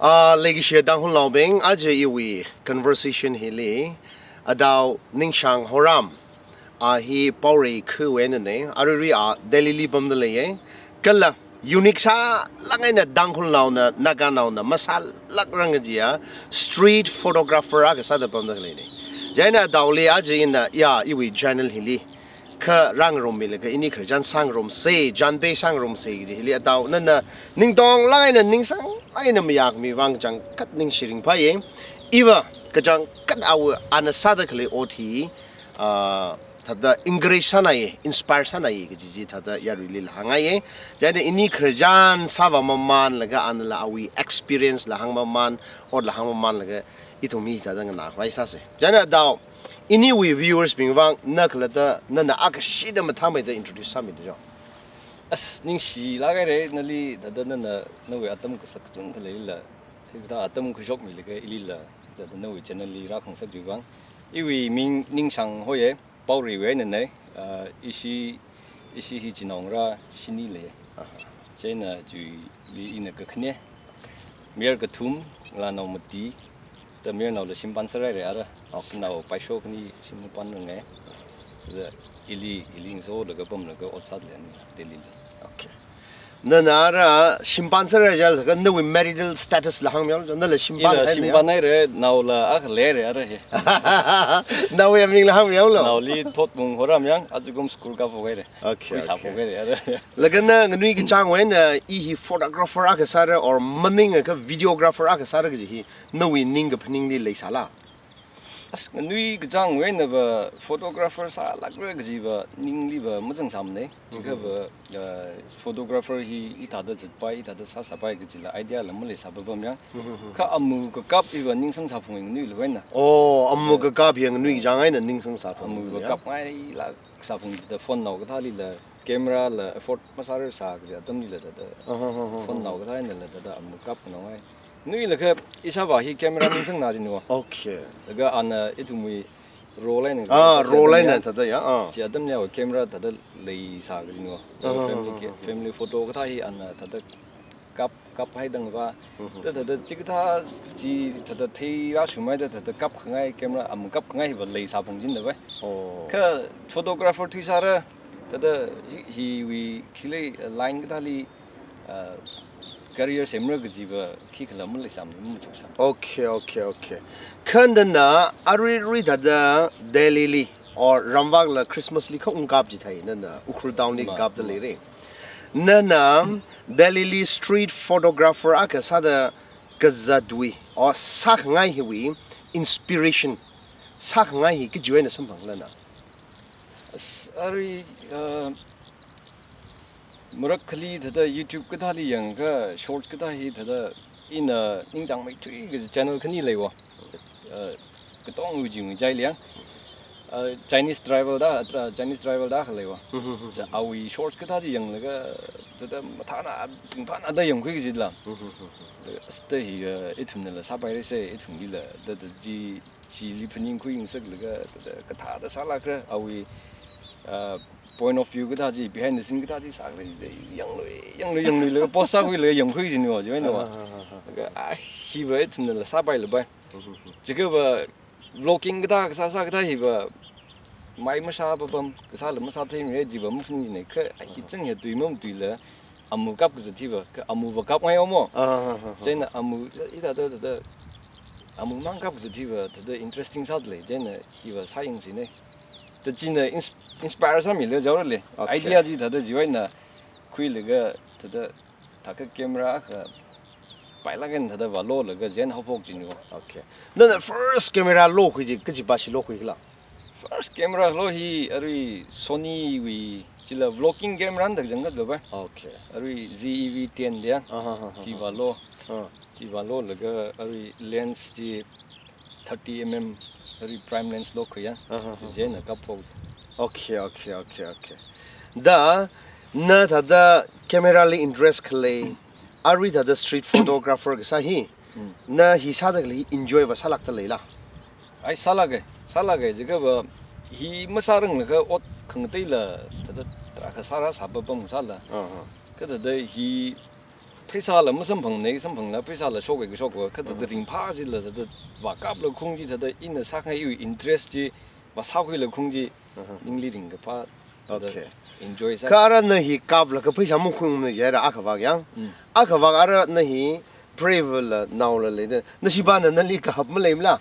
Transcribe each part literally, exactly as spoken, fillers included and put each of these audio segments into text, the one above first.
Ah, leikashiya Tangkhulnaobing, aja iwui conversation hili, Adao Ningshang Horam, a hi Paorei khawui einana, aruirui a Delhi li pamda leiya, kala unique sālāk eina Tangkhulnaona, Naganaona masālākrang kajiya street photographer akha sāda pamda khaleina. Chieina Adaoli aja ina ya iwui channel hili kha rāngarummilaga ini khararchan sāngarumsa, chānpei sāngarumsa kaji hili Adao nana ningtonglāk eina ningsanglāk eina mayākhami vang kachangkhat ningshi ringphāya. Iva kachangkhat awui ana sāda khalei ot hi, ah, thāda encourage sānāya, inspire sānāya kaji chi thāda yaruilila hāngngaiya. Chieina ini khararchan sāvā mamānlaga anala awui experience la hāngmaman, otla hāngmamanlaga ithum hithāda nganākhavai sāsa. Chieina Adao, iniwui viewers bing vang na khalatta nana akashida mathāmeida introduce sāmilu jo. As, ningshilāk haira, nali thāda nana nawui atam kasak kachungkhaleila, hithāda atam khuishokmilaga ilila thāda nawui channel li rākhangasak chiwui vang. Iwui ming Ningshang hoya, Paoreiwui einana, ah, ishi, ishi hi chinaongarā shini lei. Aha. Chieina chiwuili ina kakhane, mayar kathum, ngalānao mati, thāda mayarnaola shimpān sārhaira ara. Okay. Shanao paisho khani shim pānranga. Thāda ili, ili ngasolaga pamlaga ot sāda lei ani Delhi li. Okay. Nana ara shimpān sārhai jilaga nawui marital status la hāngmilu jo, nala shimpān Ila haina ya? Shimpān haira, naola akha leira ara hi. Naowui mingla hāngmilu. Naoli Thotmung Horam yang, ajakum school kāphok haira. Okay, Khui okay. Sāphok haira ara. Laga na nganui kachangwui eina i hi photographer akha sāra or maningakha videographer akha sāra kaji hi nawui ning kaphaningli leisāla? As, nganui kachangwui einava photographer sālākra kajiva ningliva mazangsāmana. Chikhava, uh, photographer hi hithāda zatpai, hithāda sāsāpai kajila idea la maleisā papam yang. Mhm. Kha amu kakap hiva ningsang sāphunga nganuiwui eina. Oh, amu kakap hi nganui kachang eina ningsang sāphung Amu ya? Kakapngailāk sāphung thāda phone nao kathālila, camera la afford masārar sā kaji atamlila thāda. Aha, aha, aha. Phone nao kathā einala thāda amu kap khanao ngai. Nganuilakha ishāvā hi camera ningsangnā jinu. Okay. Laga ana ithumwui roll eina Ah, kathā roll eina kathā ya, ah. Chi atamliva camera thāda leisā kajinu. Ah, Family ah, ca-, ah, ah. Family photo kathā hi ana thāda kap, kaphaidangva. Mhm. Thāda, thāda chikathā chi thāda theirāshungmeida thāda kapkhangai camera, amu kapkhangai hiva leisā phungchinda vai. Oh. Kha photographer thuisāra, thāda hi, hiwui khilei, uh, line kathāli, uh, career semra kajiva khikhala maleisāmana, machuksāmana. Okay, okay, okay. Kha nana aruirui thāda Delhi li or ramvakla Christmas li kha ungkap jithai, nana Ukhrul town li Ma, kapda ma. leira. Nana Delhi li street photographer akha sāda kazatwui or sākhangai hiwui inspiration, sākhangai hi kajiwui eina samphangla na? As, arui, uh, marak khali thāda YouTube kathāli yangakha shorts kathā hi thāda ina ningchāngmeithui kaji channel khani leiva. Uh, katongwui jingwui chai liang. Uh, Chinese driver da, uh, Chinese driver da khaleiva. Mhm, mhm, Cha mhm. awui shorts kathā chi yanglaga thāda mathāna, tingphāna da yangkhui kajila. Mhm, mhm, mhm. As, thāda hi, uh, ithumnala sāpairasa, ithumlila, thāda chi, chili phaningkhui ngasaklaga, thāda kathāda sālākra, awui, uh, point of view kathā chi, behind the scene kathā chi sākhala, yanglui, yanglui, yangluilaga, post sākhuilaga yangkhui kajinava, chiwui einava. Ah, ah, ah, ah. Laga, ah, hiva ithumnala sāpailapai. Mhm, mhm. Chikhava vlogging kathā, kasā sā kathā hiva, mai mashā papam, kasāla masātheimara jiva maphaninga, kha, ah, hi chang hi tui mamatuila, amu kap kazat hiva, kha amuva kapngai omo. Ah, ah, ah, ah. Chieina amu, hithāda, thāda, amu mang kap kazat hiva, thāda interesting sāda lei, chieina hiva sāyangsina. Thāda china ins-, inspire sāmila jaorale. Okay. Idea chi thāda chiwui eina khuilaga, thāda thākha camera akha pailāk eina thāda vālolaga chieina haophok kajinu. Okay. Nana first camera lokhui chi, kachi pāshi lokhuikhala? First camera lo hi arui Sony wui, chila vlogging camera na thāda kachangkhat lo pai. Okay. Arui Z E V ten da ya. Aha, aha, aha. Chi vālo. Ah. Chi vālolaga arui lens chi thirty M M, arui prime lens lokhui ya. Aha, aha. Chieina kapphok. Okay, okay, okay, okay. Da, na thāda camera li interest khalei, arui thāda street photographer kasā hi, Mm. na hi sāda khalei enjoy va sālākda leila? Ai, sālāka, sālāka, chikhava hi masāranglakha ot khangateila, thāda tarākha sārāsā papam sāla. Aha. Kha thāda hi Pheisāla masamphangna, samphangla pheisāla shokwui kashok va, kha thāda ringphā chila thāda vākapla khaung chi, thāda ina sākhangai iwui interest chi vāsākhuila khaung chi, ningli ringkaphā, thāda Okay. enjoy sā. Kha ara na hi kaplaga pheisā makhuingmana jihaira akhavak yang. Mm. Akhavak ara na hi brave la naola leida. Nashivana nali kahap maleimala?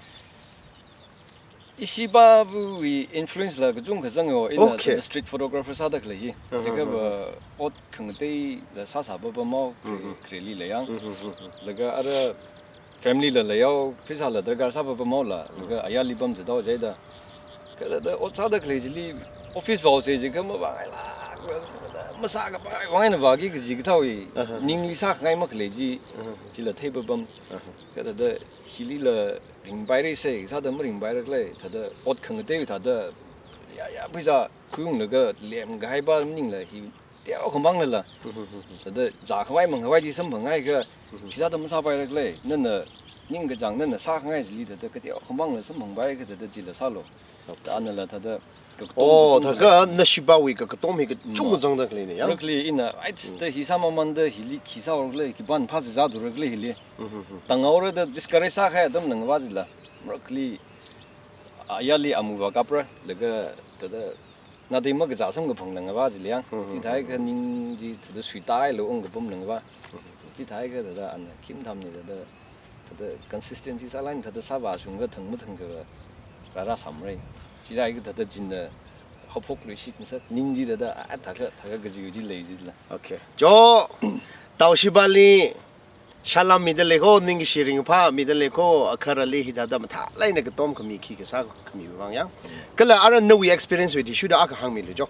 Ishivawui influence la kachungkha zanga, ina Okay. thāda street photographer sāda khalei hi. Aha, Jiakha va aha. ot khangateila sāsā papamhao, Mhm. khareli la yang. Mhm, mhm. Laga ara family la leihao, pheisāla darkar sā papamhaola, laga ayarli pamzathaowa jida. Kha thāda ot sāda khalei chili office vāhaosa jiakha mavāngaila, masākapai vāngaina vāki kaji kathāwui, Aha. ningli sākhangai makhalei chi, Aha. chila thei papam. Aha. Kha thāda hilila ringpaira sai, sāda maringpaira khalei, thāda ot khangatei thāda, ya, ya, pheisā khuiunglaga lemkahai pa maningla hi teokha manglala. Thāda zākhavai mangkhavai chi samphangakha, khi sāda masāpaira khalei, nana ningkachāng nana sākhangai chili thāda kateokha mangla samphangpai kha thāda chila sālu. Thāda anala thāda kakatom Oh, kakatom thākha nashivawui kakatom hi kachungkha Mm. zangda khaleina yang. Marakli ina, ai, Mm. thāda hi sāmamanda hili khi sāra khalei, khipāna phāzā zāthura khalei hili. Mm-hmm. Tanghaora da discourage sākahai atamla ngavā chila. Marakli, ayarli amu vākapra, laga thāda natei makazā samkaphangla ngavā chila yang. Mm-hmm. Chithākha ning chi thāda suitailu ungkapamla ngavā. Chithākha thāda ana khi mathāmana thāda, thāda consistency sālaga thāda sāvāshungakha thang mathangkha rāra samrai. Chithākha thāda china haophokluishit masat, ning chi thāda, a, thākha, thākha kaji chi lei chila. Okay. Jo, Taoshivali, salam mida leiko, ningkashi ringphā mida leiko, akharali hithāda mathālāk eina katom khami khi kasā khami vang yang. Kala ara nawui experience wui athishurda akha hāngmilu jo.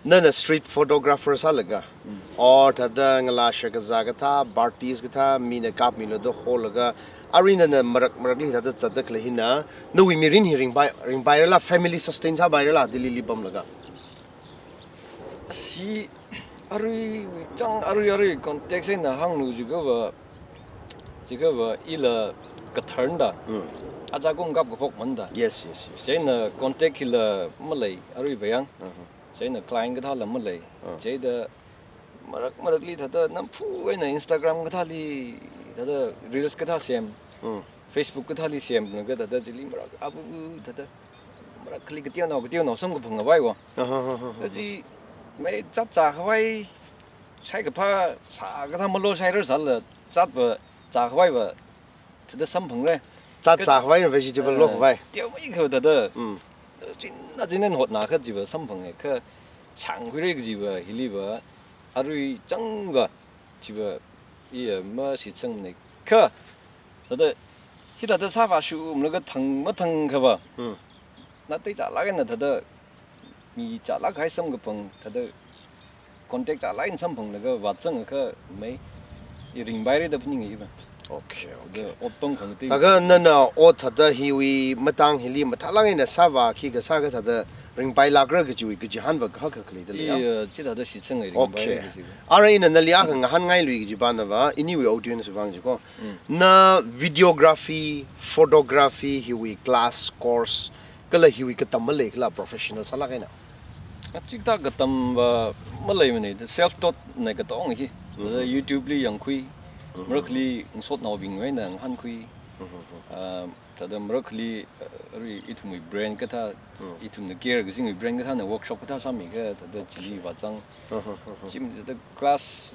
Nana street photographer sālaga, Mm. or thāda ngalā shakazā kathā, parties kathā, mina kapmilu da holaga, arui nana marak marakli thāda zatda khalei hina, nawui mirin hi ringpai, ringpairala, family sustain sāpairala, Delhili pamlaga. Ashi arui chang arui arui context eina hānglu jiakha va, jiakha va ila kathar da. Mm. Aja kum kapkaphok manda. Yes, yes, yes. Chieina contact hila malei, arui va yang. Uh-huh. Chieina client kathāla malei. Uh. Chieina marak marakli thāda namphu eina Instagram kathāli thāda reels kathā sem. Mm. Facebook kathāli semlaga thāda chili marak abu thāda marakli kateonao kateonao samkaphang ngavai va. Uh-huh, uh-huh, uh-huh. Thāda chi mai zat zākhavai, shaikaphā sā kathā malo shairar sāla zat va zākhavai va thāda samphangrai. Zat Ka- zākhavai vegetable Eh, lokhavai. Teomeikha thāda. Mm. China china hotnakha chi va samphanga kha shangkhuira kaji va hili va arui chang va chi va iya mashitsangmana kha thāda hithāda sāvāshunglaga thang mathangkha va. Mm. Natei chālāk eina thāda mi chālāk kahai samkaphang thāda contact chālāk eina samphanglaga vāzangakha mai i ringpaira da phaninga i va. Okay, okay. Thāda otpam khangatei. Thākha nana ot thāda hiwui matang hili mathālāk eina sāvā khi kasā kathāda ringpailākra kajiwui kachihān va kahak khalei da lei ya? Iya, chithāda shitsangai ringpaira Okay. kaji va. Ara ina nali akha ngahānngailui kaji pana va, iniwui audience vang jiko. Mm. Na videography, photography hiwui class, course, kala hiwui katam maleikhala professional sālāk eina? Achikathā katam va maleimana, self taught na katong hi. Mhm. Thāda YouTube li yangkhui, Mhm. marakli ngasotnaobingwui eina ngahānkhui. Mhm. Ah, thāda marakli, ah, arui ithumwui brand kathā, Mhm. ithumna care kazingwui brand kathāna workshop kathā sāmikha, thāda chili vāzang. Mhm, mhm. Chim thāda class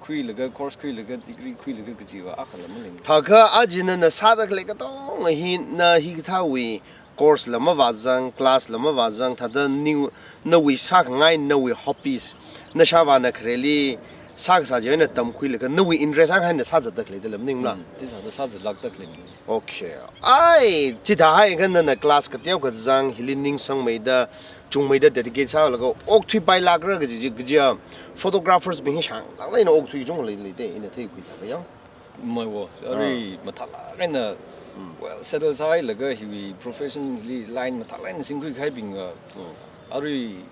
khuilaga, course khuilaga, degree khuilaga kaji va akhala maleimana. Thākha aja nana sāda khalei katonga hi na hikathāwui course la mavāzang, class la mavāzang, thāda ning nawui sākhangai, nawui hobbies, nashāvāna khareli sākasā chiwui eina tamkhuilaga, nawui interest akha eina sāzatda khalei da lei maningmala? Mm, chithāda sāzatlākda khalei. Okay. Ai, chithāhaiakha nana class kateokha zang, hili ningsangmeida, chungmeida dedicate sālaga okthuipailākra kaji chi, kaji a photographers bing hi shānglāk eina okthui kachungkha lei, leida, ina theikhui thākha ya. Mai wo, Ah. arui mathālāk eina Mm. well settle sāhailaga hiwui profession li line mathālāk eina singkhui kahaibing va. Mm. Arui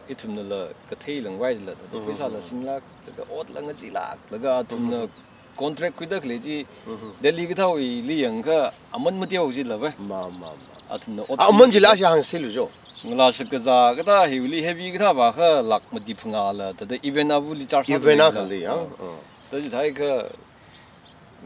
ithumnala kathei langvai la, thāda Mm-hmm. pheisāla singlāk, laga otla ngacheelāk, laga athumna Mm-hmm. Contract khuida khalei chi, Delhi kathāwuili yangakha aman mateo jilava. Ma, ma, ma. Athumna ot A, aman jila shi hāngsilu jo. Ngala shakazā kathā hiwuili heavy kathā vākha lakh mati phangāla, thāda event avali charge Event sāda akha leila. Leila, ah. Thāda chithākha,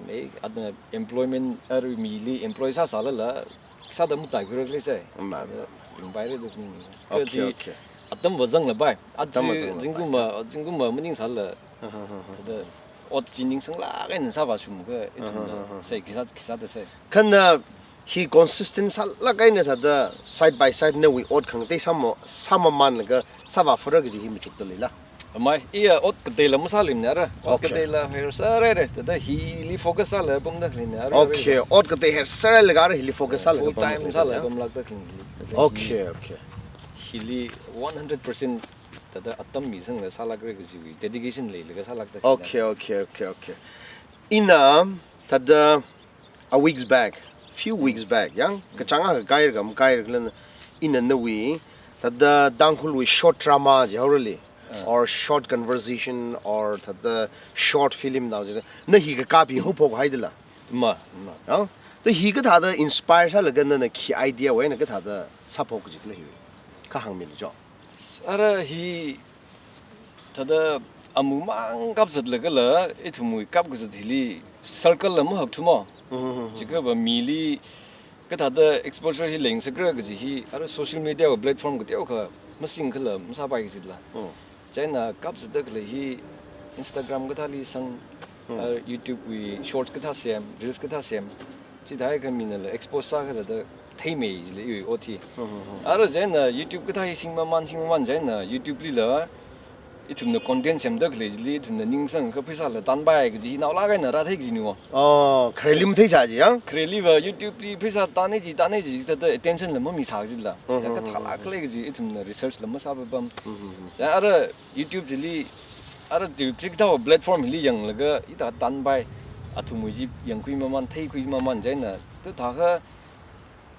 me, athumna employment arui mili employ sāsālala, sāda mataikhuira khalei sai. Ma, ma. Ringpaira da khaning. Okay, Kaji okay. Atam vāzanglapai. Atam Achi vāzanglapai. Zingkumva, zingkumva maningsāla. Ha, ha, ha, ha. Thāda ot chi ningsanglāk eina sāvāshungakha, ithumna Aha, aha. Sai khisā, khisāda sai. Kha na hi consistent sālāk eina thāda side by side nawui ot khangatei sāma, sāmamanlaga sāvāphara kaji hi machukda leila? Amai, iya ot kateila masāluimana ara. Ot Okay. kateila hairsāra re. Thāda hili focus sālaga pamda khaleina ara. Okay, ot katei hairsālaga ara hili focus sālaga Full pamda time khaleina sālaga ya? Pamlākda khaleina. Okay, okay. Hili one hundred percent thāda atam misanglaga sālākra kajiwui dedication leilaga sālākda khaleina. Okay, okay, okay, okay. Ina thāda a weeks back, few weeks back, yang kachāng akha kairkam kairkhalana ina nawui thāda Tangkhulwui short drama jihaorali, Ah. or short conversation, or thāda short film nao jida. Na hi kakap hi haophok haidala. Ma, ma. Yang, thāda hi kathāda inspire sālaga nana khi idea wui eina kathāda sāphok kajikhala hi. Kha hāngmilu jo. Ara hi thāda amumang kapzatlagala, ithumwui kapkazat hili circle la mahakthumo. Mhm, mhm, mhm. Chikhava mili kathāda exposure hi leingasakra kaji hi, ara social media wui platform kateokha masingkhala masāpai kajila. Mm. Chieina kapzatda khalei hi Instagram kathāli sang, Mm. ah, YouTube wui shorts kathā sem, reels kathā sem. Chithākha minala expose sākha thāda theimei jila iwui ot hi. Mhm, mhm. Ara chieina YouTube kathā hi singmaman, singmaman chieina YouTube lila ithumna content semda khalei chili ithumna ningsangakha pheisāla tanpai kaji hi naolāk eina rāthei kajina. Oh, khareli matheisā ji ya? Khareliva YouTube li pheisā tanei ji, tanei ji, thāda attention la mamisā kajila. Mhm, Thākha mhm, thālāk mhm. khalei kaji ithumna research la masāpapam. Mhm, mhm. Ya ara YouTube chili, ara chi, chikathā platform hili yanglaga, hithā tanpai, athumwui chi yangkhuimaman, theikhuimaman chieina, thāda thākha,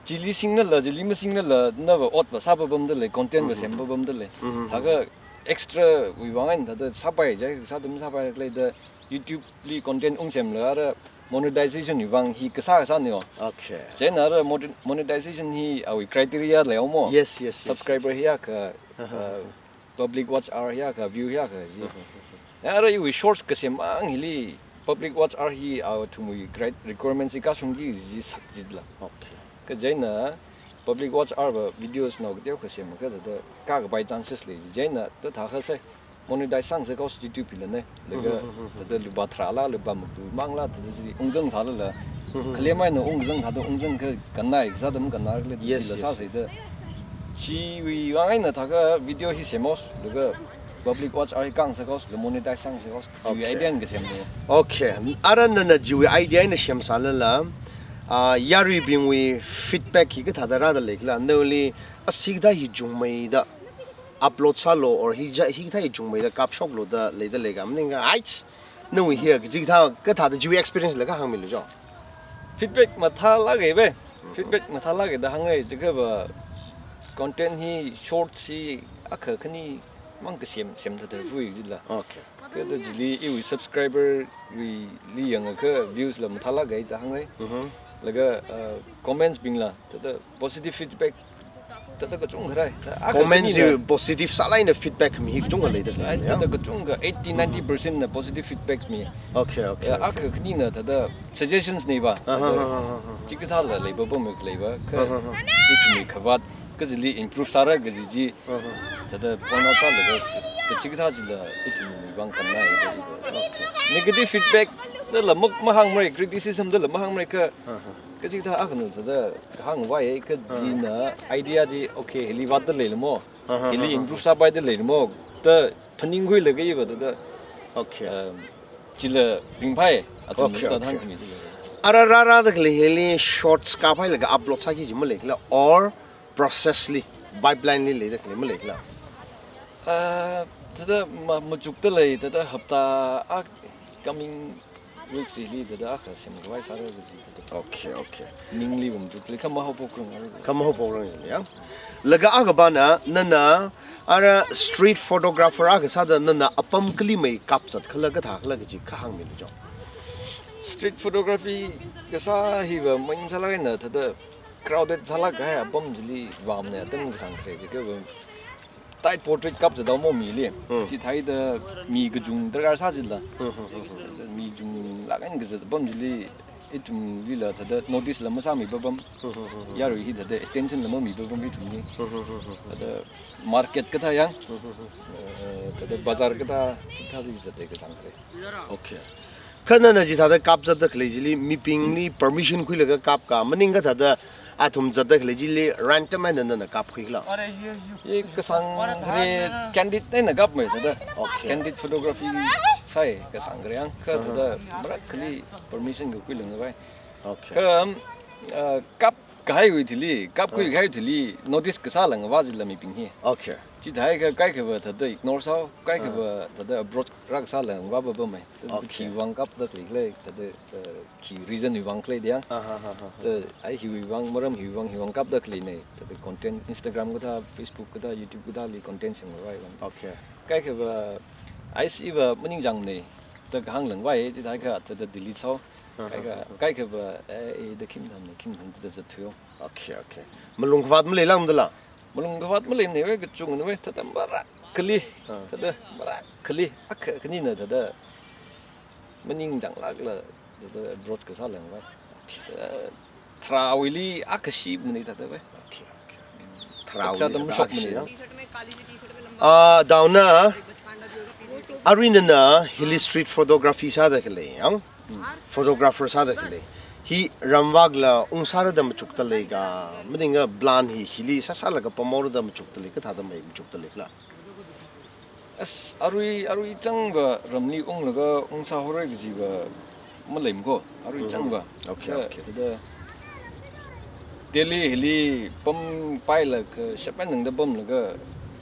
chili singnala, chili masingnala, nava otva sāpapamda lei, content va Mhm. sempapamda lei. Mhm. Thākha extra wui vang eina thāda sāpai jai, sāda masāpai khalei da YouTube li content ungsemlaga ara monetization wui vang hi kasā kasāna yo. Okay. Chieina ara mon-, monetization hi awui criteria leihaomo. Yes, yes, yes, Subscriber yes. hiyākha, Aha. uh, public watch hour hiyākha, view hiyākha ji. Mhm. Ya ara iwui shorts kasemang hili public watch hour hi athumwui cri-, requirements hi kashungki ji sak jila. Okay. Kha chieina public watch hour va videos nao kateokha semakha thāda kakapai chances lei. Chieina thāda thākha sai monetize sāngasak haosa YouTube hila ne. Laga Mhm, mhm, mhm. thāda lupā tharāla, lupā matumangla, thāda chi ungzangsālala. Mhm. Khalem eina ungzang thāda ungzang kha kannai, kasā da makannai khala Yes, chila yes, sāsai yes. da. Chiwui vang eina thākha video hi semhaosa, laga public watch hour hi kāngasak haosa, laga monetize sāngasak haosa. Chiwui Okay. idea eina kasemna. Okay. Ara nana chiwui idea eina semsālala, ah, yaruibingwui feedback hi kathāda rāda leikhala, nali, asi kathā hi chungmeida upload sālu, or hi ja, hi kathā hi chungmeida kapshoklu da leida leikha, maningakha, ai, nawui hi kachikathā, kathāda chiwui experience la kha hāngmilu jo. Feedback mathālāka ve. Mhm. Feedback mathālāka da hāngra, chikhava content hi short hi akha khanimang kasem, sem thāda fui jila. Okay. Kha thāda chili iwui subscriber wuili yangakha views la mathālāka da hāngra. Mhm. Laga, uh, comments bingla, thāda positive feedback, thāda kachungkha rai. Akha Comments khanina hi positive sālāk eina feedback mi hi kachungkha leida Ai, ya? thāda kachungkha eighty, ninety percent na positive feedbacks mi. Okay, okay, Ya, okay. akha khanina thāda suggestions nei va. Aha, Thāda aha, aha, aha. chikathāla leipapam leiva. Kha Aha, aha. ithumwui khavāt, kachili improve sāra kaji chi. Aha. Thāda point out sālaga, thāda chikathā chila ithumwui vang kannai da. Okay. Negative feedback dala ma, mahāngmara, criticism dala mahāngmara kha. Aha. Kachikathā akhana thāda hāngvai kha Ah. china idea chi, okay, hili vātda leilamo. Aha, Hili aha. improve sāpaida leilamo. Da phaningkhuilaga iva thāda, Okay. um, chila ringphai, athum Okay, thāda okay. hāngkhami chila. Ara rārada khalei hili shorts kaphailaga upload sāki chi maleikhala, or process li, pipeline li leida khalei maleikhala? Ah, thāda ma, machukda lei, thāda hapta a coming weeks hili thāda akha semkhavai sāra kaji thāda. Okay, okay. Ningli va machukda lei, kha mahaophokrangra. Kha mahaophokrangra ya. Laga akha pana, nana, ara street photographer akha sāda nana apam kali mai kapzatkhala kathākhala kaji kha hāngmilu jo. Street photography kasā hiva main sālāk eina thāda crowded sālāk kahai apam chili vāmana, atam kasāng khare chi kava tight portrait kap zatdao mo mili. Hmm. Chithāda mi kachung darkar sā chila. Hmm, hmm, hmm, hmm. Mi chunglāk eina kazat apam chili ithumlila thāda notice la masāmi papam. Hmm, hmm, hmm, hmm. Yarui hi thāda attention la mami papam ithumli. Hmm, hmm, hmm, hmm, hmm. Thāda market kathā yang, Hmm, hmm, hmm. eh, thāda bazar kathā, chithā chi zatta kasāng khare. Okay. Kha nana chithāda kap zatda khalei chili mibingli permission khuilaga kap ka, maningkha thāda athum zatda khalei chili random eina nana kapkhui khala? Ye kasāng khare candid eina kapmei thāda. Okay. Candid photography sai kasāng khare yang, kha Uh-huh. thāda marākhali permission kakhuilang vai. Okay. Kha, um, uh, kap kahaiwui thili, kapkhui Ah. kahai thili notice kasāla ngavā chila mibing hi. Okay. Chithākha kaikhava thāda ignore sāo, kaikhava Ah. thāda approach rākasāla ngavā papamei. Okay. Khiwuivang kapda khalei khala, thāda, uh, khi reason wuivang khala da yang. Ah, ha, ha, ha, ha. Thāda ai hiwuivang, maram hiwuivang, hiwuivang kapda khaleina. Thāda content, Instagram kathā, Facebook kathā, YouTube kathāli content singvai vang. Okay. Kaikhava, ai siva maningchāngmana da kahānglang vai, chithākha thāda delete sāo. Ah, ha, Kaikha, ha, ha. kaikhava, eh, eh, da khim thamna, khim thamna da zatthuiyo. Okay, okay. Malung khavāt maleilāngdala? Malung khavāt maleimana vai, kachungna vai, thāda marākhali, Ah. thāda marākhali, akha khanina thāda maningchānglākla, thāda approach kasālang vai. Okay. Eh, tharāwuili akha shimana thāda vai. Okay, okay, okay. Tharāwuili Taksa thāda tamshok akha shi, mani. ya? Ah, daona, arui nana hili street photography sāda khalei yang, Hmm. photographer sāda khalei. Hi ramvakla ungsāra da machukda lei ka, maningkha plan hi hili sāsālaga pamhaora da machukda lei, kathāda mei machukda lei khala? As, arui, arui changva ramli unglaga ungsāhaora kajiva maleimana ko, arui Mhm. changva. Okay, Kha okay. thāda Delhi hili pampailaga, shapnangda pamlaga,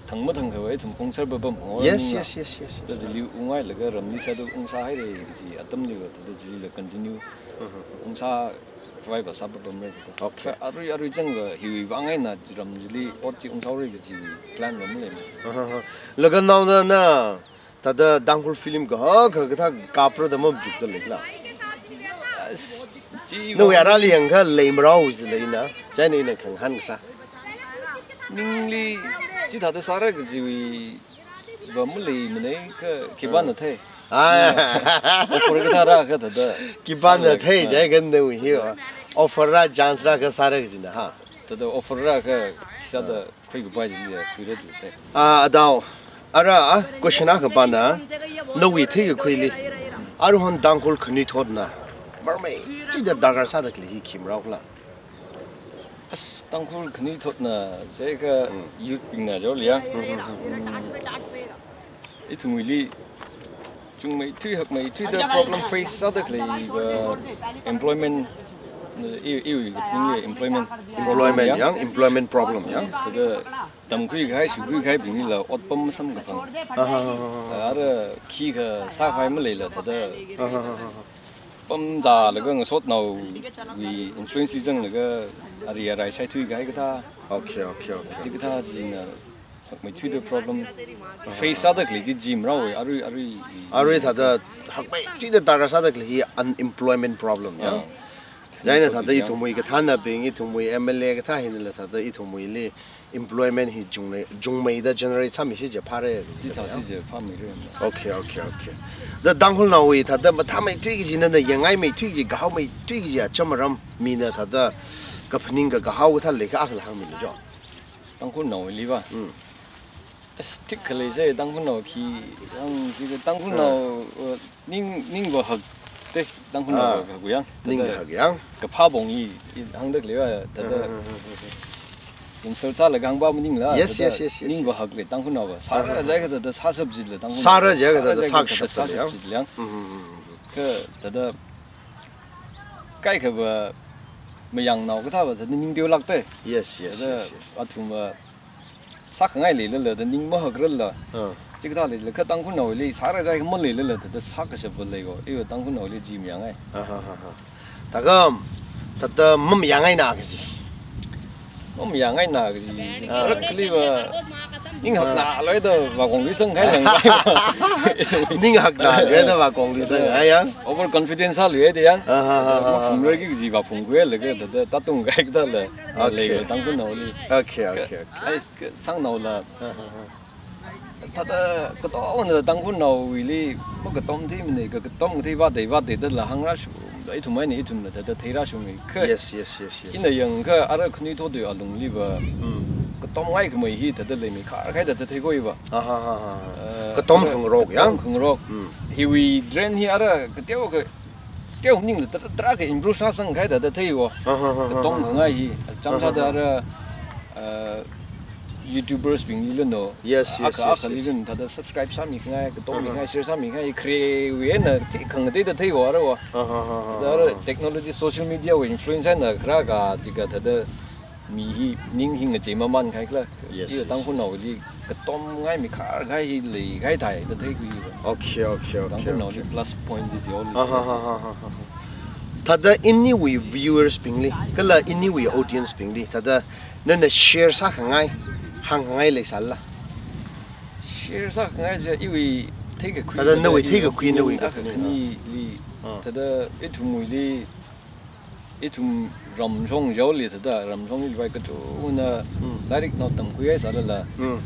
thang mathangkhava ithum ungsāra papam ho Yes, ramla. yes, yes, yes, yes. Thāda chili unghailaga ramli sāda ungsāhaira kaji atamliva, thāda chilila continue Mhm. ungsāvai va sāpapamra thāda. Okay. Kha arui, arui changva hiwuivang eina ram chili ot chi ungsāhaora kaji plan va maleimana. Aha, ha. Laga naona na, thāda Tangkhul film kahak, kahak kathā kapra da machukda lei khala? As, chi Nawui va arāli yangkha leimarao jileina, chieina ina khangahān kasā. Ningli chithāda sāra kajiva maleimana, kha khipāna Ah. thei. Ah. Offer kathā rākha thāda. Khipāna Sāra, thei, ah. jiakha nawui hi. Offer rā, chance rākha sāra kajina, ha. Thāda offer rākha sāda Ah. khuikapai chili ya, khuira tu sai. Ah, adao. Ara, ah, question akha pana, nawui theikakhuili, aruihon Tangkhul khanuithotna marmeithuida darkar sāda khalei hi khi marao khala? As, Tangkhul khanuithotna jiakha Hmm. youth bingna jao liang. Hmm, hmm, hmm. Ithumwuili chungmeithui hakmeithuida problem face sāda khaleiva employment, i, iwui kaphaningli employment Employment problem yang. yang, employment problem yang. Thāda tamkhui kahai, shukhui kahaibinglila otpam masamkaphang. Ah, ha, ha, ha, ha. Ara khikha sākhavai maleila thāda Ah, ha, ha, ha, ha. pamzālaga ngasotnaowui influence li zanglaga ari arai shaithui kahai kathā. Okay, okay, okay. Chi kathā china hakmeithuida problem face sāda khalei chi chi maraowui, arui, arui. Arui thāda hakmeithuida darkar sāda khalei hi unemployment problem, ya? Ah. Chieina thāda Yang. ithumwui kathānnabing, ithumwui M L A kathā hinala thāda ithumwuili employment hi chungmei, chungmeida generate sāmishi jiakha phāra. Chithāsi jiakha phāmeira. Okay, okay, okay. Da Tangkhulnaowui thāda mathāmeithui kaji nana yangngaimeithui kaji, kahaomeithui kaji acham aram mina thāda kaphaning kakahao kathā leikha akhala hāngmilu jo. Tangkhulnaowuili va. Hmm. As, thik khalei sai, Tangkhulnao khi, hāngsi ka Tangkhulnao, Ah. uh, ning, ningva hak, te, Tangkhulnao Ah. hak yang. Ning Thāda hak yang. Kaphā pong i, i hāngda khalei va, thāda Ah, ah, ah, ah. insult sālaga hāngpa maningla, Yes, thāda yes, yes, yes, ningva yes. hak lei Tangkhulnao va. Sāra Ah, ah, jiakha ah. thāda sāshap jila Tangkhulnao. Sāra jiakha Sāra thāda jiakha thāda sāshap sāshap jila yang. jila yang. Mm, mm, mm, mm, mm. Kha thāda kaikhava mayangnao kathāva thāda ning teolāk te. Yes, yes, Thāda yes, yes. athumva sākhangai leilala, thāda ning mahakrala. Ah. Chikathā leila, kha Tangkhulnaoli sāra jiakha maleilala, thāda sākashapva lei ko. Iva Tangkhulnaoli chi mayangngai. Ah, ha, ha, ha. Thākha, thāda mayangngaina kaji. Mayangngaina kaji. Ah. Marākhaliva Ning hakna loida vākong li sang khai lang. Ning hakna loida vākong li sang khai yang. Overconfidence sāluida yang. Ah, ah, ah, ah. Maphungluiki kaji vāphungkhuilaga thāda tātung khai kathāla. Okay. Leila Tangkhulnaoli. Okay, okay, okay. Ai, ka sangnaola. Ah, ah, ah. Thāda katongna Tangkhulnaowuili makatom thimana, ka katom kathei vātei vāteidala hāngrāshung, ithum eina ithumla thāda theirāshungmi. Kha Yes, yes, yes, yes. ina yangakha ara khanuithotwui alungli va, Mm. katomngaikhamei hi thāda leimikhar khai thāda theikhuiva. Ah, ah, ah, ah. Eh, Katom ara khangarok, ya? katom khangarok. Mm. Hiwui drain hi ara kateokha, teo maningla tarā, tarākha improve sāsang khai thāda theiva. Ah, ah, ah, ah, Katom ah. khangai hi, chānsāda Ah, ah, ah. ara, eh, YouTubers bingli lano. Yes, yes, Akha, yes, akha yes. li lano, thāda subscribe sāmikhangai, katom Ah, ah. mikhangai, share sāmikhangai, kharewui eina thei khangateida theiva ara va. Ah, ah, ah, ah, Thāda ara ah. technology, social media wui influence eina kharā kaji kathāda mi hi ning hi ngachei maman khai kala. Yes, Ira yes. Tangkhulnaoli katomngaimikhar khai hi leikahai thāda theikhuiva. Okay, okay, okay, Tangkhulnaoli okay. plus point chi jioli. Ah, ah, ah, ah, ah, ah. Thāda iniwui viewers bingli, kala iniwui audience bingli, thāda nana share sākhangai, hāngkhangai leisālala. Share sākhangai chi iwui theikakhui Thāda thāda nawui i theikakhui, nawui opinion akha kakhui. khanili, Ah. thāda ithumwuili, ithum ramshong yaoli thāda, ramshongli vai kachungana Mm. lairiknao tamkhuihai sālala. Mm.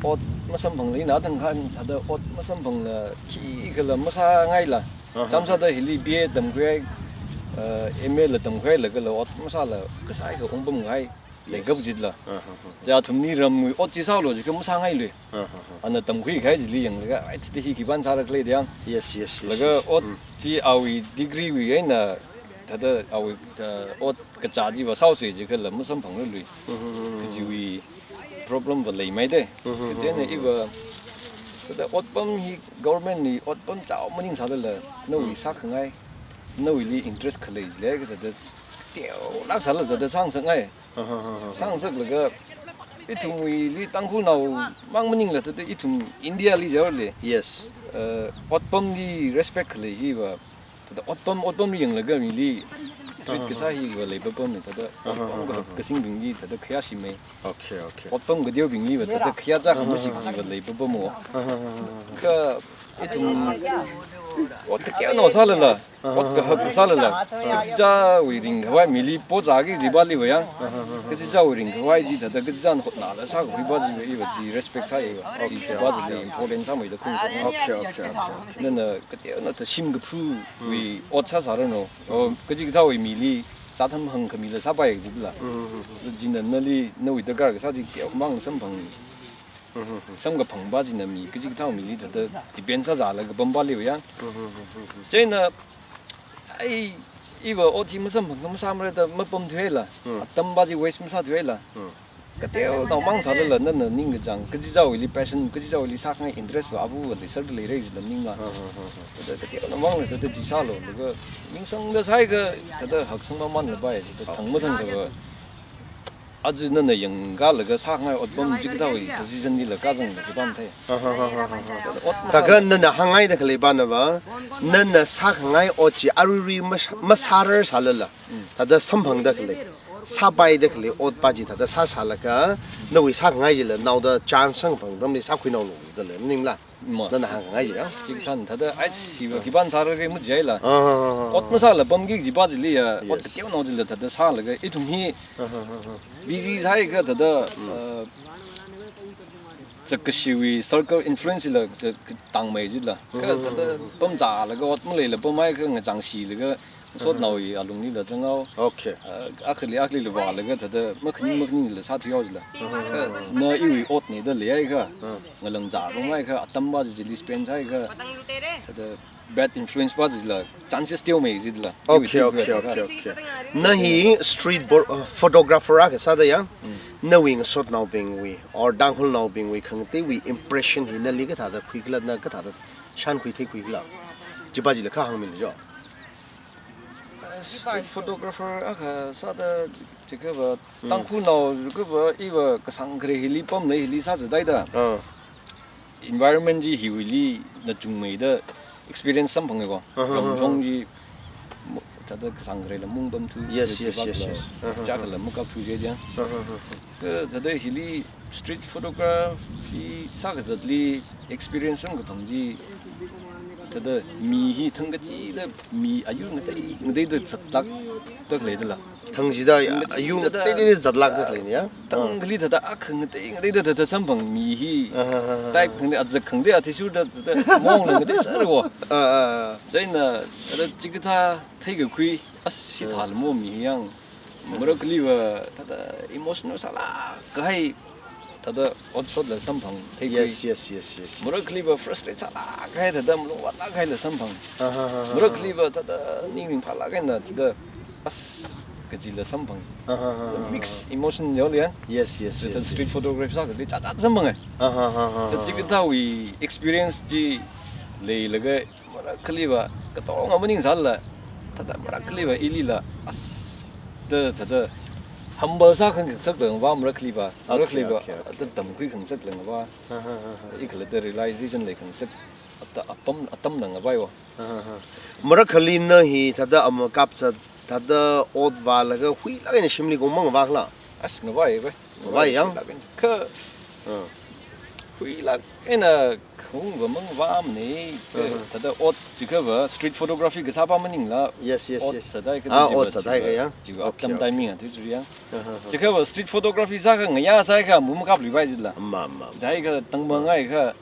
Ot masamphangla ina thangkhan, thāda ot masamphangla khikhala masāngaila. Aha. Chānsāda hili B A tamkhuihai, eh, M A la tamkhuihailagala ot masāla kasai kha ungpamkahai. Yes. Leikap jitla. Aha, aha. Chi athumli ramwui ot chi sālu jikha masāngailui. Aha, aha. Ana tamkhuikahai chili yanglaga, ai, thāda hi khipāna sāra khala da yang. Yes, yes, yes, Laga yes. ot Mm. chi awui degree wui eina, thāda awui, thā, ot kachā chiva sāhaosa jikhala masamphangluilui. Mm-hmm. Kajiwui problem va leimeida. Mm-hmm. Kajina iva, thāda otpam hi government li otpam chao maningsālala, nawui Mm. sākhangai, nawuili interest khalei chili, thāda teolāk sālala thāda sāngasakngai. Aha, aha, aha. Sāngasaklaga, ithumwuili Tangkhulnao mang maningla thāda ithum India li jihaole. Yes. Eh, otpamli respect khalei hiva, thāda otpam, otpamli yanglaga mili treat Aha. kasā hiva leipapamna, thāda Aha, otpam aha, ka, aha. kasingbingli thāda khayāshimei. Okay, okay. Otpam kateobingliva thāda khayā chā Aha. khamashik chiva leipapamwo. Aha, aha, aha, aha. Kha ithum ot kateonao sālala, Aha. ot kahak sālala, kachichāwui ringkhavai mili pochāki jipaliva yang. Aha, aha, aha. Kachichāwui ringkhavai chi thāda kachichāna hotnāla sākakhuipa chiva iva chi respect sāiva. Chi Okay, chipa okay. chili important sāmeida khuingasakngai. Okay, okay, okay, okay. Nana kateonao thāda shim kaphuwui Mm. ot sāsāranu. O, kachikathāwui mili, chātham hāngkhamila sāpai jitla. Mm, mm, mm. China nali, nawui darkar kasā chi teokhamang samphang Mm-hmm. samkaphangpa china mi kachikathā mili thāda depend sāzālaga pampaliva yang. Mm-hmm. China, ai, iva ot hi masamphang masāmara da mapamthuihaila. Mm. Atampa chi waste masāthuihaila. Mm. Kateonao mang sālala nana ningkachāng, kachichāwuili passion, kachichāwuili sākhangai interest va avu va leisāda leira jila ningla. Mm-hmm. Thāda kateonao mangla thāda chi sālu, laga ningsangda sāhaiakha thāda haksang mamanlapai, thāda thang Okay. mathangkha va. Aja nana yangkalaga sākhangai otpam chikathāwui position lila kazangda khipāna thei. Aha, aha, aha, aha. Ot masā Thākha nana hāngngaida khalei panava, nana sākhangai ot chi aruirui masā-, masārar sālala. Mm. Thāda samphangda khalei, sāpaida khalei otpa chi thāda sāsālaga, nawui sākhangai chila naoda chance samphang atamli sākhuinaolu jidalei, maningla? Ma. Nana hāngngai chi ya? Chikathāna thāda, ai, siva khipāna sāra kei majihaila. Ah, ah, ah, ah. Ot masāla pamki kajipa chili ya, ot Yes. kateonao chila thāda sālaga, ithum hi Ah, ah, ah, ah. busy sāhaiakha thāda, Mm. uh, zakkashiwui circle influence la thāda tangmei jila. Kha Mm. thāda pamzālaga ot maleila pamhaiakha ngachāngshilaga, sotnaowui alunglila zanghao. Okay. Uh, akhali, akhalila vālaga thāda makhaning makhaninglila sāthuihao jila. Mm. Kha na iwui otna da leihaiakha, Mm. ngalāngzā pamhaiakha, atampa chi chili spend sāhaiakha, thāda bad influence pa chila chances teomei jila. Okay, Iwui okay, theikhuiakha. okay, okay. Na hi street bo-, uh, photographer akha sāda ya? Mm. Nawui ngasotnaobingwui, or Tangkhulnaobingwui khangateiwui impression hi nali kathāda khuikhala, na kathāda shānkhui theikhuikhala? Chipa chila kha hāngmilu jo. Street photographer akha sāda jiakhava, Mm. Tangkhulnao jiakhava, iva kasāng khare hili pamlei hili sāzathaida. Ah. Environment chi hiwuili nachungmeida experience samphanga ko. Aha, aha. Ramshong chi mo-, thāda kasāngkharela mungpamthu, Yes, yes, yes, yes. Uh-huh. Chākhala makapthu je diang. Uh-huh, uh-huh. Ka thāda hili street photography sākazatli experience samkaphang chi, thāda mi hi thangkachida mi ayur ngatei ngateida zatlākda khaleidala. Thangchida ayur ngateida zatlākda khaleina ya? Thangkhali thāda akha ngatei ngateida thāda samphang mi hi. Ah, ah, ah, ah. Type khangatei, azak khangatei, athishurda thāda maong ngateiserwo. Ah, ah, ah. Chieina thāda chikathā theikakhui, as, sithālamo mi hi yang. Marakhaliva thāda emotional sālāk kahai, thāda ot shotla samphang theikhui. Yes, yes, yes, yes, yes. Marakhaliva frustrate sālāk kahai, thāda malung vātlāk kahaila samphang. Ah, ah, ah, ah. Marakhaliva thāda ning ringphālāk kahaina thāda as kajila samphang. Ah, ah, ah, ah, ah. Mixed emotion yaoli ya. Yes, yes, yes, yes, yes. Thāda street photography sākazatli chāchā samphanga. Ah, ah, ah, ah, ah. Thāda chikathāwui experience chi leilaga marakhaliva katonga maningsālala, thāda marakhaliva ilila, as, thāda, thāda humble sākhangasak lāngva marakhaliva, Okay, marakhaliva, okay, okay. Thāda tamkhuikhangasak lāngva, Ha, ha, ha, ha. Ikhalatta realization leikhangasak, atam, atam, atam lāngvaiwo. Ha, ha, ha. Marakhali na hi thāda ama kapzat, thāda ot vālaga huilāk eina shimli kong mangavākhala? As, ngavai vai. Ngavai yang? Huilāk eina. Kha, Ah. huilāk eina khaungva mangavāmana, kha Uh-huh. thāda ot chikhava street photography kasāpa maningla. Yes, yes, Ot yes. sāda kha Ah, chiva, ot sāda chiva, kha ya? chiva Okay, atam okay. timing a, tu chiva ya. Uh-huh. Chikhava street photography sākha ngayā sākha mu makapluivai jila. Ma, ma, ma. Sāda kha tangmang ai kha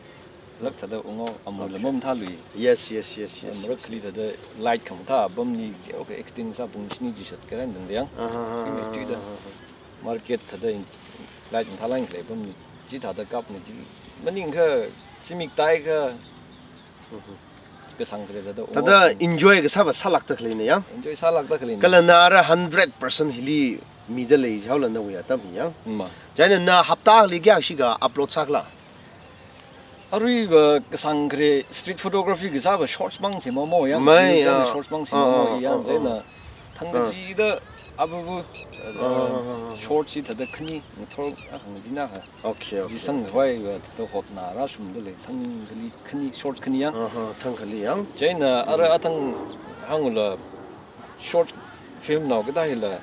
lāk thāda ungo amu Okay. lamam thālui. Yes, yes, yes, yes, yes. Marakhali thāda light khamathā apamli, okay, extend sā pung shini chi shat karan dang yang. Uh-huh, uh-huh, Ina uh-huh, tuida. uh-huh. Market thāda in, light mathālāk khalei apamli, chithāda kapna chi. Maningkha, zimik taikha, Mhm. kasāngkhare thāda ungo Thāda apam. enjoy kasāva sālākda khaleina ya? Enjoy sālākda khaleina. Kala na ara hundred percent hili mida lei jihaola nawui atam hi ya? Ma. Chieina na hapta akhali kayākha shikha upload sākhala? Aruiva kasāngkhare street photography kasāva shorts mang semamo ya. Mai, Reels ya, ah, shorts mang ah, semamo ah, ya, ah, ah. chieina thang Ah. kachida abubu, uh, Ah, ah, ah, ah. shorts hi thāda khani, ngathor, ah, ngajina ha. Okay, okay, Jisang okay. khavaiva thāda hotna rāshungda lei, thangkhali khani, shorts khani ya. Ah, ah, thangkhali ya. Chieina ara Mm. athang hāngla short film nao kathā hila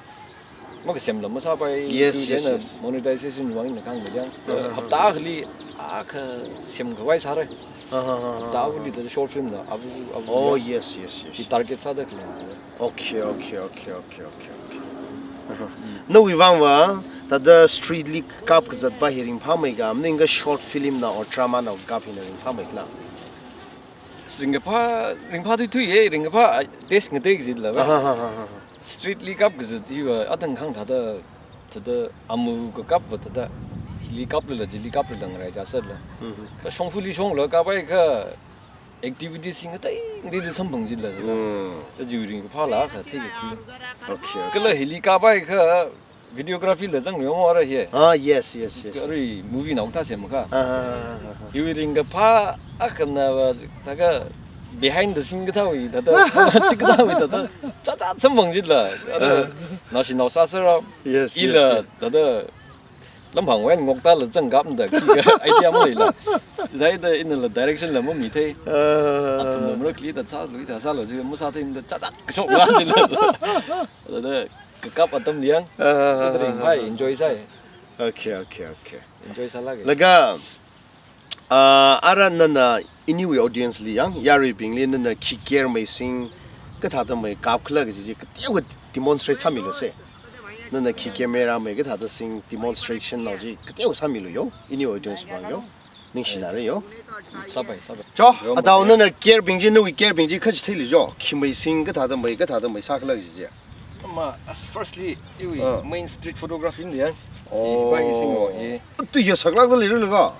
makasemla masāpai Yes, tu yes, chieina yes. monetization wui vang eina kahāngna ya. Uh-huh. Hapta akhali akha semkhavai sāra. Uh-huh, uh-huh, Hapta uh-huh. akhali thāda short film na abu, abu Oh, ya. yes, yes, yes. Chi target sāda khalei. Okay, okay, okay, okay, okay, okay. Uh-huh. Mm. Nawui vangva, thāda street li kapkazatpa hi ringphāmeikha, maningkha short film na or drama na kap hina ringphāmeikhala? Ringkaphā, ringphā tui tui ye, ringkaphā, ah, taste ngatei kajila va. Aha, ha, ha, ha, ha. Street li kapkazat hiva, athang khang thāda, thāda amu kakapva thāda, hili kaplala, chili kaplala ngarai chāsatla. Mhm. Kha shongfali shongla kapai kha, activities hi ngatei, ngateida samphang jila. Mm. Thāda chiwui ringkaphāla kha theikakhui. Okay, okay. Kala hili kapai kha, videography la zangluiya mo ara hi. Ah, yes, yes, yes. Kha arui movie nao kathā semakha. Ah, ah, ah, ah, ah. Hiwui ringkaphā akhana va, thākha behind the scene kathāwui thāda, chi kathāwui thāda, chāchā samphang jila. Ara, Ah. naoshinao sāsera. Yes, yes, Ila, yes. thāda, lamphang wen ngokta la zangkapna da, khikha idea maleila. Chihaida inala direction la mamithei. Ah. Athumna marakhali thāda sālui, thāda sālu, chi masātheimada chāchā kashok la jila. Thāda, kakap atam liang. Ah, ah, ah, Thāda ringphā ah, ah. enjoy sāi. Okay, okay, okay. Enjoy sālāka. Laga, ah, ara nana iniwui audience li yang, yaruibingli nana khi care meising, kathāda mei kapkhala kaji chi, kateokha demonstrate sāmilu se. Nana khi camera mei kathāda sing demonstration nao chi, kateokha sāmilu yo, iniwui audience vang yo. Ningshinare yo. Sāpai, sāpai. Cho, Yo, atao ma. nana care bing chi, nawui care bing chi, kachitheilu cho. Khi meising, kathāda mei, kathāda mei sākhala chi chi. Ma, as firstly, iwui Ah. main street photography ni ya. Oh. Hi, bai hi singwo, hi. Tu ya saklākda leira laga.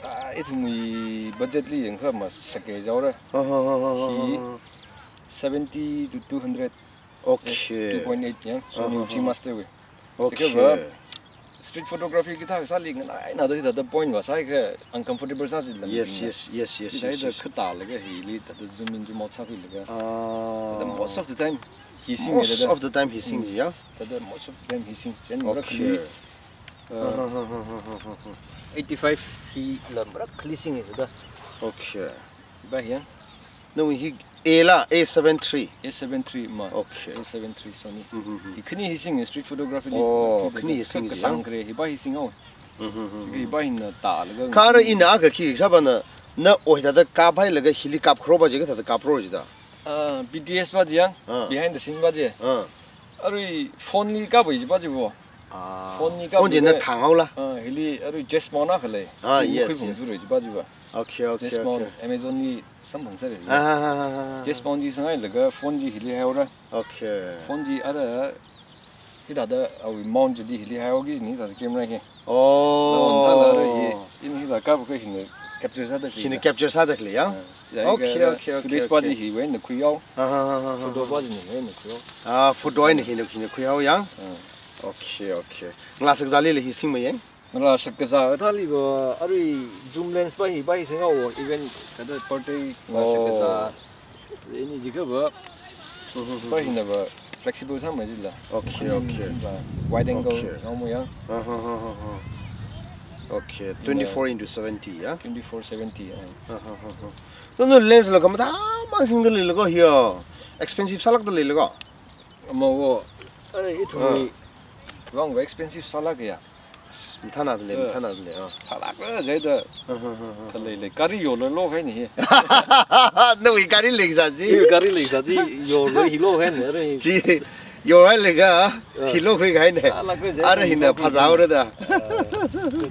Ah, ithumwui budget li yangkha ma sake jaora. Ha, ha, ha, ha, ha, Hi ha. seventy to two hundred. Okay. Two point eight ya. Sony Ah, ah, G ah. Master wui. Okay. Chikha va, street photography kathā kasāli nganai na da da point va sāikha uncomfortable sā jila Yes, meeting na. yes, yes, yes, Chi yes, da yes. khatā laga hili da da zoom in zoom out sākhuilaga. Ah. Da most of the time hi sing Most da da. of the time hi sing Mm. ya. Da da most of the time hi sing. Chen Okay. marakhali, uh, Ah, ah, ah, ah, ah, ah, ah. eighty-five hila marakhali sing da da. Okay. Ba ya. Nawui hi A la, A seven three. A seven three ma. Okay. A seven three Sony. Mm-hmm. Hi khani hi sing street photography li. Oh, khani hi sing. Kasang kare hi ba hi sing au. Mm-hmm. Hi ba hin ta laga. Kara ina ka ki sa ba na na oi ta da ka bai laga hili kap khro ba je ka ta da kap ro je da. Ah, B T S ba je yang. Ah. Behind the scene ba je. Ah. Arui phone li ka bai je ba je bo. Ah. Phone li ka phone je na thang au la. Ah, hili arui Jazz Mount na ka le. Ah, yes. Kui phung ju re je ba je ba. Okay, okay, Jazz Mount okay. Amazon li samphang sāra. Ah, ah, ah, ah. Jazz Mount chi sāngai laga phone chi hili haihaora. Okay. Phone chi ara hithāda awui mount chi hili haihaoki ni sā camera hi. Oh. Naon sāla ara hi. In hithā kapkha hina capture sāda khalei. Hina capture sāda khalei ya. Ah, okay, okay, okay. Footage pa chi hiwui eina khuihao. Ah, ah, ah, ah, ah. Photo pa chi hiwui eina khuihao. Ah, photo eina hina hina khuihao ya. Ah. Okay, okay. Ngalā shakzāli le hi singmei ya. Ngalā shakzā kathāli va arui zoom lens pa hi pa hi singao event thāda birthday ngalā shakzā. Ini jikha va. Mhm. Pa hina va flexible sāmei jila. Okay, okay. Va wide angle. Okay. Sāmei ya. Aha, aha, aha. Okay, twenty-four into seventy ya. Twenty-four seventy. Aha, aha, aha. No, no, lens la kamathā mang singda leilako hiya. Expensive sālākda leilako. Ama wo. Ai, ithumwui vang va expensive sālāka ya. Mathānada lei, mathānada lei, ah. Sālākra jida. Khalei lei, gari yorlo lo kahaina hi. Nawui gari leisā chi. Gari leisā chi, yorlo hilo kahaina, are. Chi, yorhailaga, hilo khui kahaina. Sālākra jida. Ara hina phazāhaora da.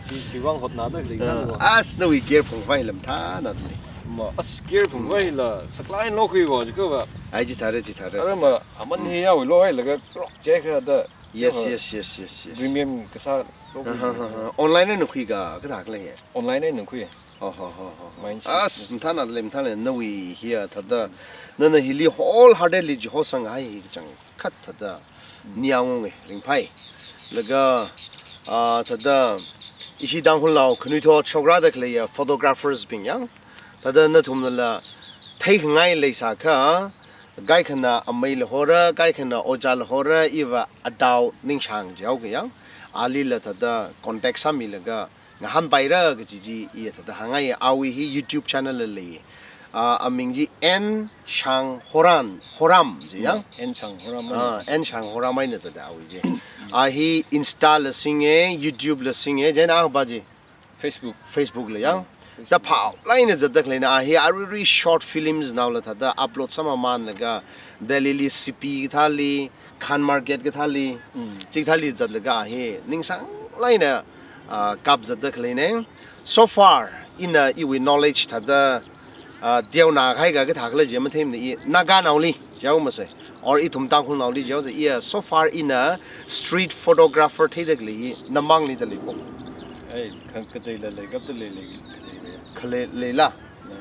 Chi, chi vang hotnada leisā. As nawui gear phungvai lam mathānada lei. Ma, as gear phungvai la, saklai lo khui ko, jiko ba. Ai, chithāra, chithāra. Ara ma, aman hi yawi lo hailaga, clock check da. Yes, yes, yes, yes, yes. Premium kasā lo. Online eina khuika, kathā khala hi? Online eina khui. Ho, ho, ho, ho. As, mathānada lei, mathānada lei, nawui hiya thāda. Nana hili wholeheartedly jiho sāngai hi kachangkhat thāda. Niang nge, ringphai. Laga, ah, thāda, ishi Tangkhulnao khanuithot shokrada khalei ya photographers bing ya. Thāda nathumnala, theikhangai leisākha, kaikhana amei la hora, kaikhana ojā la hora, iva adao Ningshang jihaoka ya. Alila thāda contact sāmilaga ngahānpaira kaji chi iya thāda hāngai awui hi YouTube channel la lei. Ah, aming chi N Shang Horan, Horam ji ya. N Shang Horam. Ah, N Shang Horam eina zata awui chi. A hi Insta la singe, YouTube la singe, chieina a pa chi. Facebook. Facebook la ya. Da phao laina zatda khaleina a hi aruirui short films naola thāda upload sāmamānlaga Delhi li C P kathāli, Khan Market kathāli, chikathāli zatlaga a hi ningsang laina, ah, kap zatda khaleina. So far, ina iwui knowledge thāda, ah, teonā kahai kathā khala chi matheimana i Naganaoli jihaomasei. Or ithum Tangkhulnaoli jihaosei. Iya, so far ina street photographer theida khalei hi namangli da lei ko. Ai, kha kateila lei, kapta lei lei, kateila. Khalei leila.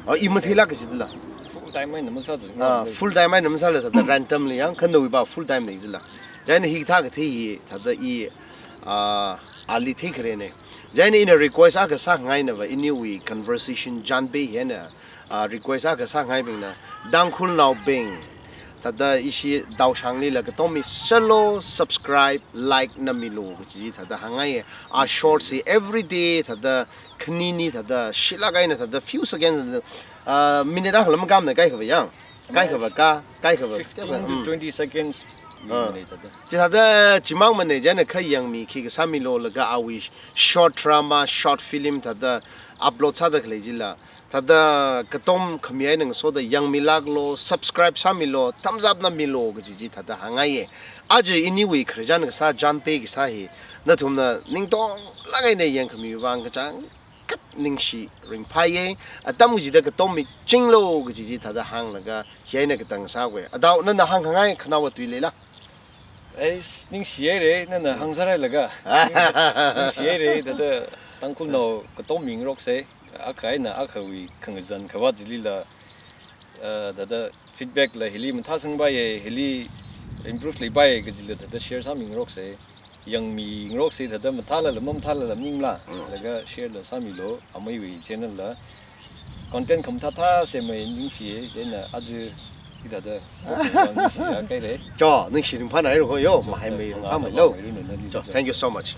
Oh, i matheila kajila. Full time eina masā jila. Ah, full time eina masāla thāda randomly ya, khanawui pa full time na jila. Chieina hikathā kathei hi thāda i, ah, ali theikharena. Chieina ina request akha sāngaina va, iniwui conversation chānpei hina, ah, request akha sāngaibingna. Tangkhulnaobing. Thāda ishi Daoshanglila katommi sālu, subscribe, like na milu kaji thāda hāngai. A short si everyday thāda khanini thāda, shilak eina thāda, few seconds thāda, ah, minute akha lam kamna kaikha va ya. Kaikha va ka, kaikha va. Fifteen to twenty seconds. Ah. Minute thāda. Chi thāda, chimang mana, chieina kha yangmi khi kasāmilu laga awui short drama, short film thāda upload sāda khalei chila. Thāda katom khami eina ngasoda yangmilaklu, subscribe sāmilu, thumbs up na milu kaji chi thāda hāngaiya. Aja iniwui khararchan kasā chānpei kasā hi, nathumna ningtonglak eina yangkhami vang kachangkhat ningshi ringphaiya. Atam kachida katom michinglu kaji chi thāda hānglaga, hi eina katang sākhui. Adao nana hāngkhangai khanaowa tui leila? Eis, ningshihaira, nana hāngsārhailaga. Ningshihaira, thāda Tangkhulnao katom mingaroksei. Akha eina akhawui khangazan khavāt chilila, ah, thāda feedback la hili mathāsangpaiya, hili improve leipaiya kajila thāda share sāmingaroksei. Yangmingaroksei, thāda mathālala mamathālala maningla. Mm. Laga share la sāmilu, ameiwui channel la. Content khamathā thā semmi ningshiya, chieina aja hithāda ningshiya kahaira. Cho, ningshi ringphānaira ko yo, mahaimei ringphāmeilu. Cho, thank you so much.